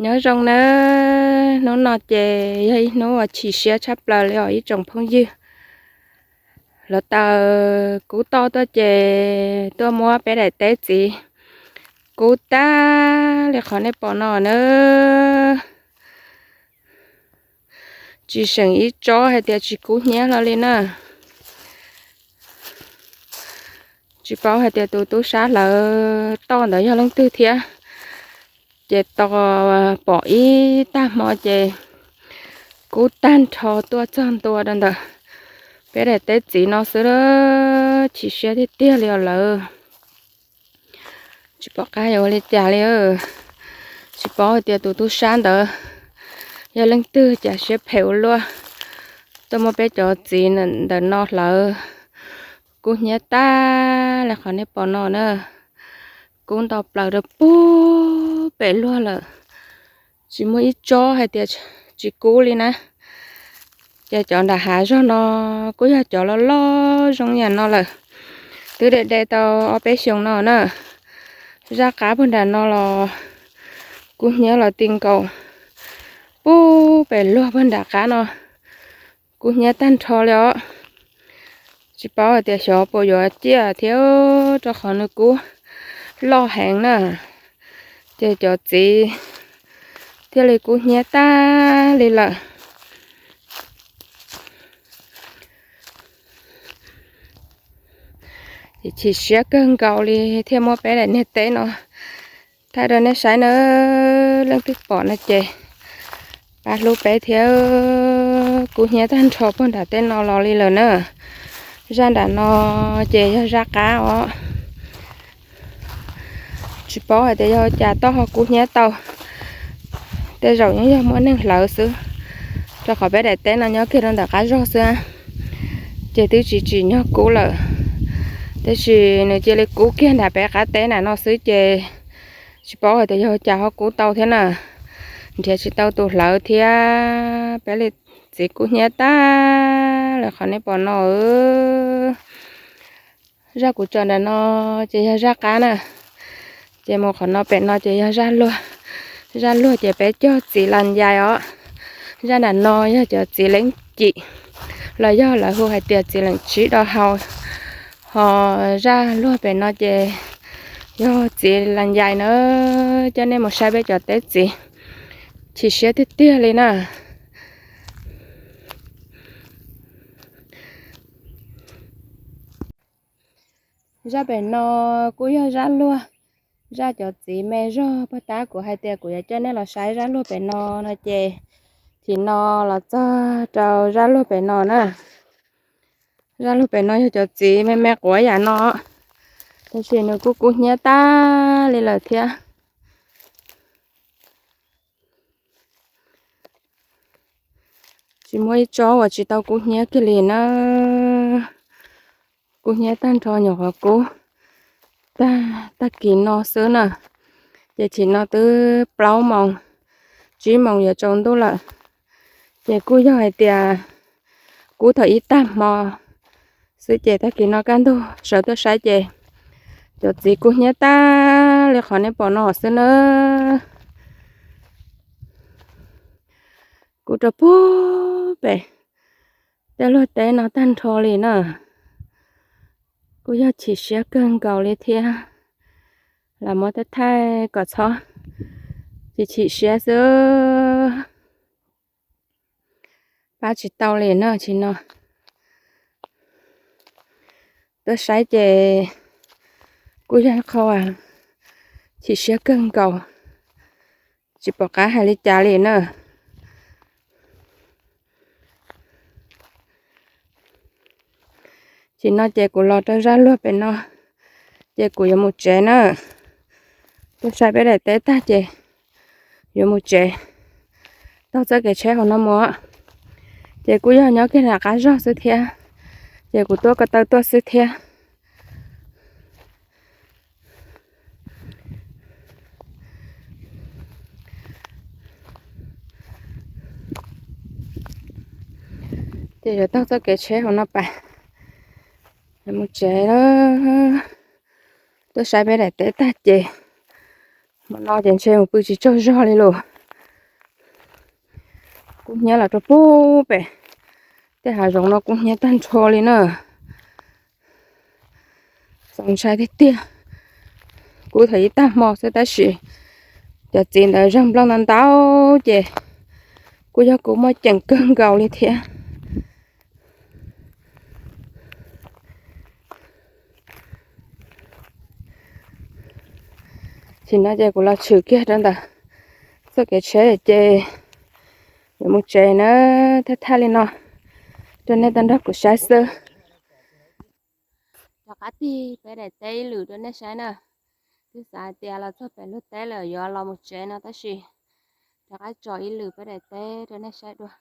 Nyob zoo nawb, hnub no ces yog ib hnub uas chim siab tshaj plaws li os ib tsoom phooj ywg. Hluav taws kub toj tuaj ces tuaj muab peb daim teb txiv kub tag li qhov nej pom no na. Tsis seem ib tsob hais tias tsis kub hnyiab hlo li na. Tsis paub hais tias tus tub sab hlawv toj ntawd yog leej twg thiab, ces tos pom ib tag hmo ces kub tag nrho tuaj txog ntua rau ntawm peb daim teb txiv no xwb, chim siab tiag tiag li os lawv. Tsis pom qab yuav ua li cas li. Tsis paub hais tias tus tub sab ntawd yog leej twg cas siab phem ua luaj, tuaj muab peb cov txiv ntawm no hlawv kub hnyiab tag li qhov nej pom no na. Kub nto plaws rau pug pem luag lawm. Tsis muaj ib tsob hais tias tsis kub li na. Ces cov nram hav zog no kuj yog cov loj loj zoo yam no lawm. Twb de de tau ob peb xyoos no na. Zaj qab puag nram no los kub hnyiab los ti nkaus. Pug pem luag puag nram qab no kub hnyiab tag nrho li os. Tsis paub hais tias xyov puas yuav ciaj thiab, rau qhov nws kub loj heev na. Ces cov txiv thiaj li kub hnyiab tag li lawm. Ces chim siab kawg nkaus li thiaj muab peb daim niag teb no thaij rau nej saib na. Leej twg pom no ces pab hlub peb thiab. Kub hnyiab tag nrho puag nram tej no los li lawm na. Zaj nram no ces yog zaj qab os. Tsis paub hais tias yog cas toj ho kub hnyiab tau. Tej zaum yeej yog muaj neeg hlawv xwb, rau qhov peb daim teb no nyob kiag rau ntawm qab zog xwb, ces twb tsis tsim nyog kub lawm. Tab sis nws cia li kub kiag nram peb qab teb nram no xwb ces tsis paub hais tias yog cas ho kub tau thiab na. Nrhiav tsis tau tus hlawv thiab, peb li txiv kub hnyiab tag li qhov nej pom no. Zaj kuv tso nram no ces yog zaj qab na. Ces mus qhov no pem no ces yog zaj luag. Zaj luag ces peb cog txiv las yais os. Zaj nram no yog cov txiv leej cim, los yog lawv hu hais tias txiv leem tsib do hau. Ho zaj luag pem no ces yog txiv las yais na. Coj nej mus saib peb cov teb txiv, chim siab tiag tiag li na. Zaj pem no kuj yog zaj luag, zaj cov txiv me zog. Puag ta kuv hais tias kuv yuav coj nej los saib zaj luag pem no no ces, chim no los txog rau zaj luag pem no na. Zaj luag pem no yog cov txiv me me quav yam no, tab sis nws kuj kub hnyiab tag li lawm thiab. Tsis muaj ib tsob uas tsis tau kub hnyiab kiag li na. Kub hnyiab tag nrho nyuam qhuav kub tag, tag kis no xwb na. Ces chim no twb plaub moos, tsib moos yuav tsaus ntuj lawm. Ces kuj yog hais tias kub thaum ib tag hmo xwb ces tag kis no kaj ntug sawv tuaj saib ces cov txiv kub hnyiab tag li qhov nej pom no xwb na. Kub rau pug pem tej luag teb no tag nrho li na. Kuj yog chim siab kawg nkaus li thiab. Los muab thaij thaij kom txhob chim chim siab xwb. Pab tsis tau li na chim no. Tuaj saib ces kuj yog qhov chim siab kawg nkaus, tsis pom qab hais li cas li na. Chim no ces kuv los rau zaj luag pem no, ces kuv yuav mus tsev na. Tuaj saib peb daim teb tag ces yuav mus tsev, taug txoj kev tsheb hauv no mus. Ces kuj yog nyob kiag nram qab zog xwb thiab, ces kuv tuaj ko taw tuaj xwb thiab. Ces yuav taug txoj kev tsheb hauv no pais, yuav mus tsev lawm. Tuaj saib peb daim teb tag ces hmo no ces ntshe mus pw tsis tsaug zog li lawm. Kub hnyiab los rau pub pem tej hav zoov no, kub hnyiab tag nrho li na. Txaus ntshai tiag tiag. Kub thaum ib tag hmo xwb tab sis cov txiv ntawd zag nplooj ntau ntau ces kuj yog kub muaj ceem kawg nkaus li thiab. Tsis no ces kuv los tshwm kiag rau ntawm txoj kev tsheb ces yuav mus tsev na. Thaj thaj li no rau nej tau nrog kuv saib xwb. Rov qab tig peb daim teb ib lwm rau nej saib na. Twb xav hais tias los txog pem lub teb lawm yuav los mus tsev no tab sis rov qab tsom ib lwm peb daim teb rau nej saib dua.